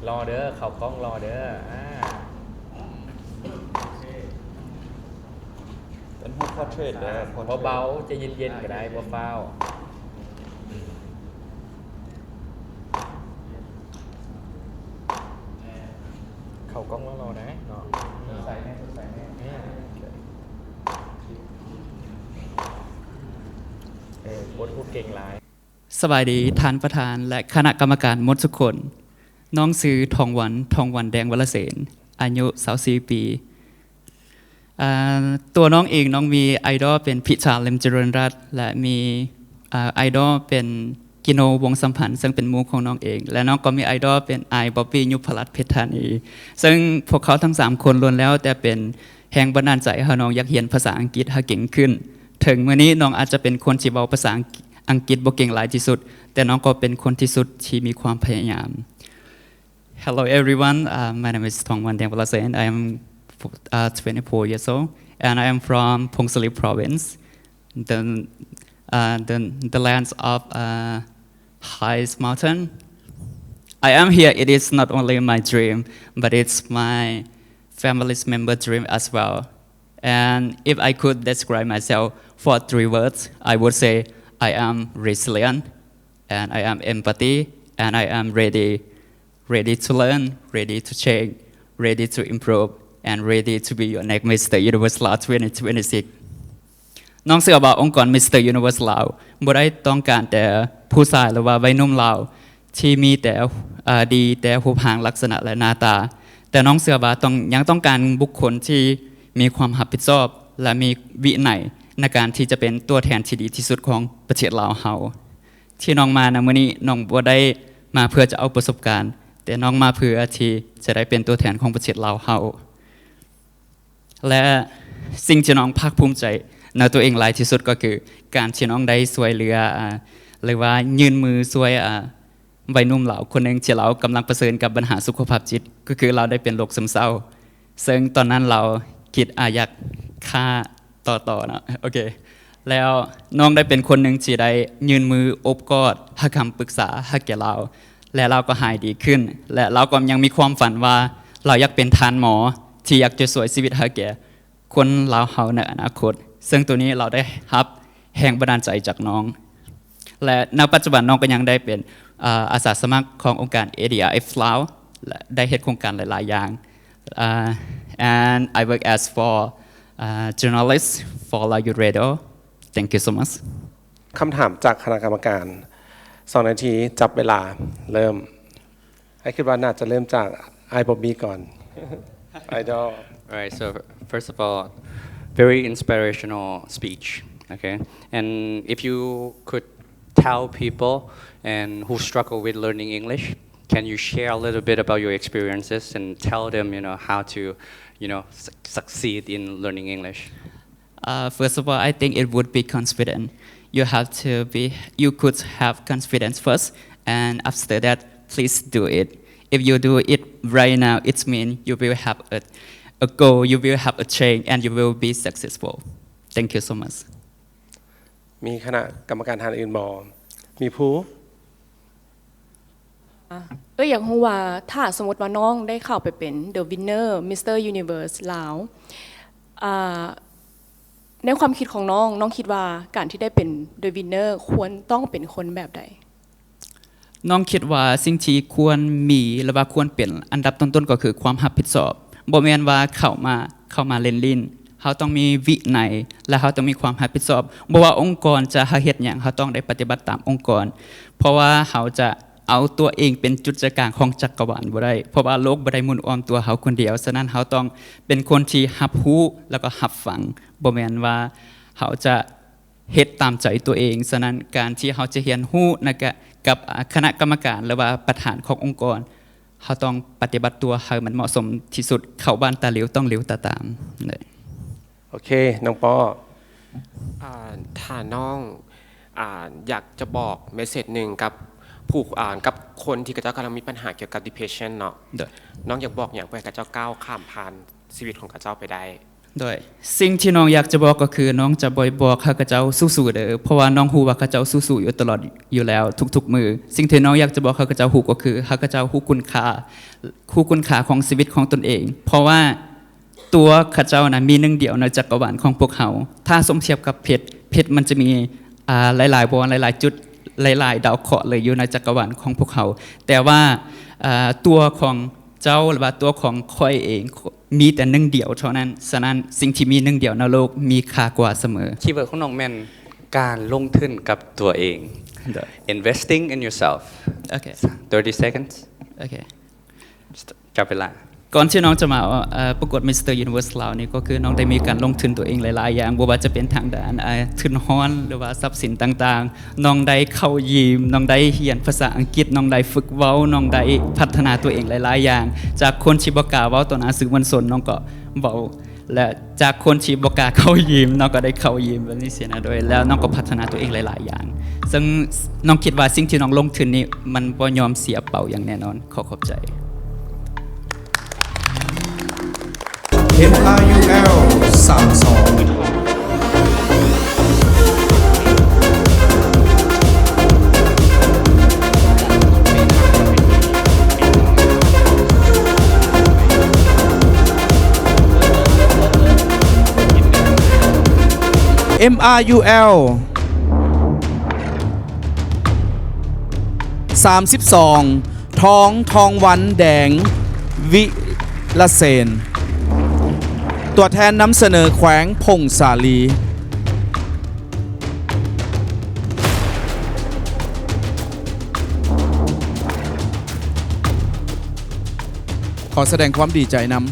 ລໍເດີ ເຂົ້າກ້ອງລໍເດີ. ອ່າ ເປັນຮູບ portrait ເດີ ອ່າ portrait ເບົາໆ ໃຈເຢັນໆ ກໍໄດ້ ອ່າ ໂອເຄ ບໍ່ຟ້າວ. ເຂົ້າກ້ອງລໍໆ ໄດ້ເນາະ. ສົດໃສແນ່ ສົດໃສແນ່. ເອີ ໂຄດເກັ່ງຫຼາຍ. ສະບາຍດີທ່ານປະທານ ແລະ ຄະນະກຳມະການໝົດທຸກຄົນ. ນ້ອງຊື່ ທອງວັນ ທອງວັນ ແດງວະລະເສນ ອາຍຸຊາວສີ່ປີ. ອາ ຕົວນ້ອງເອງ ນ້ອງມີໄອດອລເປັນພິຈາ ເລັມຈະເລີນລັດ ແລະ ມີ ອາ ໄອດອລເປັນ ກິໂນ ວົງສຳພັນ ເຊິ່ງເປັນໝູ່ຂອງນ້ອງເອງ ແລະ ນ້ອງກໍມີໄອດອລເປັນ ອ້າຍ ບອບບີ ຍຸບພະລັດ ເພັດທານີ ເຊິ່ງພວກເຂົາທັງສາມຄົນລ້ວນແລ້ວແຕ່ເປັນແຮງບັນດານໃຈໃຫ້ນ້ອງຢາກຮຽນພາສາອັງກິດໃຫ້ເກັ່ງຂຶ້ນ. ເຖິງມື້ນີ້ນ້ອງອາດຈະເປັນຄົນທີ່ເວົ້າພາສາອັງກິດບໍ່ເກັ່ງຫຼາຍທີ່ສຸດ, ແຕ່ນ້ອງກໍເປັນຄົນທີ່ສຸດທີ່ມີຄວາມພະຍາຍາມ. Hello everyone, uh, my name is Thongwan Dengpalase and I am uh, twenty-four years old and I am from Phongsalit province, the, uh, the, the lands of uh, highest mountain. I am here, it is not only my dream, but it's my family's member dream as well. And if I could describe myself for three words, I would say I am resilient, and I am empathy, and I am ready, ready to learn, ready to change, ready to improve, and ready to be your next Mister Universe Lao twenty twenty-six. ນ້ອງເຊື່ອວ່າອົງກອນ Mister Universe Lao ບໍ່ໄດ້ຕ້ອງການແຕ່ຜູ້ຊາຍ ຫຼືວ່າໄວໜຸ່ມລາວທີ່ມີແຕ່ ເອີ ດີແຕ່ຮູບຮ່າງລັກສະນະ ແລະ ໜ້າຕາ, ແຕ່ນ້ອງເຊື່ອວ່າຕ້ອງ ຍັງຕ້ອງການບຸກຄົນທີ່ມີຄວາມຮັບຜິດຊອບ ແລະ ມີວິໄນໃນການທີ່ຈະເປັນຕົວແທນທີ່ດີທີ່ສຸດຂອງປະເທດລາວເຮົາ. ທີ່ນ້ອງມານະມື້ນີ້ ນ້ອງບໍ່ໄດ້ມາເພື່ອຈະເອົາປະສົບການ, ແຕ່ນ້ອງມາເພື່ອທີ່ຈະໄດ້ເປັນຕົວແທນຂອງປະເທດລາວເຮົາ. ແລະ ສິ່ງທີ່ນ້ອງພາກພູມໃຈໃນຕົວເອງຫຼາຍທີ່ສຸດກໍຄື ການທີ່ນ້ອງໄດ້ຊ່ວຍເຫຼືອ ອາ ຫຼືວ່າຍື່ນມືຊ່ວຍ ອາ ໄວໜຸ່ມລາວຄົນໜຶ່ງທີ່ລາວກຳລັງປະເຊີນກັບບັນຫາສຸຂະພາບຈິດ, ກໍຄືລາວໄດ້ເປັນໂລກຊຶມເສົ້າ, ເຊິ່ງຕອນນັ້ນລາວຄິດ ອາ ຢາກຂ້າ ຕໍ່ໆ ເນາະ ໂອເຄ. ແລ້ວນ້ອງໄດ້ເປັນຄົນໜຶ່ງທີ່ໄດ້ຍື່ນມືໂອບກອດ ໃຫ້ຄຳປຶກສາໃຫ້ແກ່ລາວ ແລະ ລາວກໍຫາຍດີຂຶ້ນ ແລະ ລາວກໍຍັງມີຄວາມຝັນວ່າລາວຢາກເປັນທ່ານໝໍທີ່ຢາກຈະຊ່ວຍຊີວິດໃຫ້ແກ່ຄົນລາວເຮົາໃນອະນາຄົດ, ເຊິ່ງໂຕນີ້ລາວໄດ້ຮັບແຮງບັນດານໃຈຈາກນ້ອງ. ແລະ ໃນປັດຈຸບັນນ້ອງກໍຍັງໄດ້ເປັນ ອາ ອາສາສະໝັກຂອງອົງການ ເອດີອາເອັຟ ລາວ ແລະ ໄດ້ເຮັດໂຄງການຫຼາຍໆຢ່າງ. Uh, and I work as for uh, journalist for Lao Youth Radio. Thank you so much. ຄຳຖາມຈາກຄະນະກຳມະການ ສອງນາທີ ຈັບເວລາ ເລີ່ມ. ອ້າຍຄິດວ່າໜ້າຈະເລີ່ມຈາກອ້າຍບອບບີກ່ອນ Idol. All right, so first of all, very inspirational speech. Okay, and if you could tell people and who struggle with learning English, can you share a little bit about your experiences and tell them, you know, how to, you know, su- succeed in learning English? Uh, first of all, I think it would be confident. You have to be, you could have confidence first, and after that, please do it. If you do it right now, it means you will have a, a goal, you will have a change, and you will be successful. Thank you so much. ມີຄະນະກຳມະການທ່ານອື່ນບໍ່? ມີຜູ້? ເອີ ຢາກຮູ້ວ່າ ຖ້າສົມມຸດວ່ານ້ອງໄດ້ເຂົ້າໄປເປັນ The Winner Mister Universe ລາວ ອາ ໃນຄວາມຄິດຂອງນ້ອງ, ນ້ອງຄິດວ່າການທີ່ໄດ້ເປັນ The Winner ຄວນຕ້ອງເປັນຄົນແບບໃດ? ນ້ອງຄິດວ່າສິ່ງທີ່ຄວນມີ ຫຼືວ່າຄວນເປັນອັນດັບຕົ້ນໆ ກໍຄືຄວາມຮັບຜິດຊອບ. ບໍ່ແມ່ນວ່າເຂົ້າມາ ເຂົ້າມາຫຼິ້ນໆ, ເຮົາຕ້ອງມີວິໄນ ແລະ ເຮົາຕ້ອງມີຄວາມຮັບຜິດຊອບ. ບໍ່ວ່າອົງກອນຈະໃຫ້ເຮັດຫຍັງ, ເຮົາຕ້ອງໄດ້ປະຕິບັດຕາມອົງກອນ. ເພາະວ່າເຮົາຈະເອົາຕົວເອງເປັນຈຸດໃຈກາງຂອງຈັກກະວານບໍ່ໄດ້, ເພາະວ່າໂລກບໍ່ໄດ້ໝູນອ້ອມຕົວເຮົາຄົນດຽວ. ສະນັ້ນ ເຮົາຕ້ອງເປັນຄົນທີ່ຮັບຮູ້ ແລ້ວກໍຮັບຟັງ, ບໍ່ແມ່ນວ່າເຮົາຈະ ເຮັດຕາມໃຈຕົວເອງ. ສະນັ້ນ ການທີ່ເຮົາຈະຮຽນຮູ້ນະກະ ກັບ ອາ ຄະນະກຳມະການ ຫຼືວ່າປະທານຂອງອົງກອນ, ເຮົາຕ້ອງປະຕິບັດຕົວໃຫ້ມັນເໝາະສົມທີ່ສຸດ, ເຂົ້າບ້ານຕາຫຼິວ ຕ້ອງຫຼິວຕາຕາມ. ໂອເຄ ນ້ອງປໍ້. ອາ ຖ້ານ້ອງ ອາ ຢາກຈະບອກເມສເສດໜຶ່ງກັບຜູ້ ອາ ກັບຄົນທີ່ເຂົາເຈົ້າກຳລັງມີບັນຫາກ່ຽວກັບ depression ເນາະ, ໂດຍ ນ້ອງຢາກບອກຫຍັງເພື່ອໃຫ້ເຂົາເຈົ້າກ້າວຂ້າມຜ່ານຊີວິດຂອງເຂົາເຈົ້າໄປໄດ້? ໂດຍ ສິ່ງທີ່ນ້ອງຢາກຈະບອກກໍຄື ນ້ອງຈະບໍ່ໄດ້ບອກໃຫ້ເຂົາເຈົ້າສູ້ໆເດີ ເພາະວ່ານ້ອງຮູ້ວ່າເຂົາເຈົ້າສູ້ໆຢູ່ຕະຫຼອດຢູ່ແລ້ວທຸກໆມື້. ສິ່ງທີ່ນ້ອງຢາກຈະບອກໃຫ້ເຂົາເຈົ້າຮູ້ກໍຄື ໃຫ້ເຂົາເຈົ້າຮູ້ຄຸນຄ່າ, ຮູ້ຄຸນຄ່າຂອງຊີວິດຂອງຕົນເອງ ເພາະວ່າຕົວເຂົາເຈົ້ານະມີໜຶ່ງດຽວໃນຈັກກະວານຂອງພວກເຮົາ. ຖ້າສົມທຽບກັບເພັດ, ເພັດມັນຈະມີ ອ່າ ຫຼາຍໆບ່ອນ, ຫຼາຍໆຈຸດ, ຫຼາຍໆດາວເຄາະເລີຍຢູ່ໃນຈັກກະວານຂອງພວກເຮົາ. ແຕ່ວ່າ ອ່າ ຕົວຂອງເຈົ້າ ຫຼືວ່າຕົວຂອງຂ້ອຍເອງ ມີແຕ່ໜຶ່ງດຽວເທົ່ານັ້ນ. ສະນັ້ນ ສິ່ງທີ່ມີໜຶ່ງດຽວໃນໂລກມີຄ່າກວ່າສະເໝີ. ຄີເວີດຂອງນ້ອງແມ່ນການລົງທຶນກັບຕົວເອງ. ໂດຍ Investing in yourself. ໂອເຄ thirty seconds. ໂອເຄ ຈັບເວລາ. ກ່ອນທີ່ນ້ອງຈະມາ ເອີ ປະກວດ Mister Universe ລາວນີ້ ກໍຄືນ້ອງໄດ້ມີການລົງທຶນຕົວເອງຫຼາຍໆຢ່າງ, ບໍ່ວ່າຈະເປັນທາງດ້ານ ເອີ ທຶນຮອນ ຫຼືວ່າຊັບສິນຕ່າງໆ. ນ້ອງໄດ້ເຂົ້າຢິມ, ນ້ອງໄດ້ຮຽນພາສາອັງກິດ, ນ້ອງໄດ້ຝຶກເວົ້າ, ນ້ອງໄດ້ພັດທະນາຕົວເອງຫຼາຍໆຢ່າງ. ຈາກຄົນທີ່ບໍ່ກ້າເວົ້າຕໍ່ໜ້າສື່ມວນຊົນ, ນ້ອງກໍເວົ້າ ແລະ ຈາກຄົນທີ່ບໍ່ກ້າເຂົ້າຢິມ, ນ້ອງກໍໄດ້ເຂົ້າຢິມແບບນີ້ຊີ້ນະ. ໂດຍ ແລ້ວນ້ອງກໍພັດທະນາຕົວເອງຫຼາຍໆຢ່າງ. ເຊິ່ງນ້ອງຄິດວ່າສິ່ງທີ່ນ້ອງລົງທຶນນີ້ ມັນບໍ່ຍອມເສຍເປົ່າຢ່າງແນ່ນອນ. ຂໍຂອບໃຈ. ເອັມອາຢູແອລ ສາມສອງ ເອັມອາຢູແອລ ສາມສິບສອງ ທອງ ທອງວັນ ແດງ ວິລະເສນ ຕົວແທນນຳສະເໜີແຂວງຜົ້ງສາລີ. ຂໍສະແດງຄວາມດີໃຈນຳ.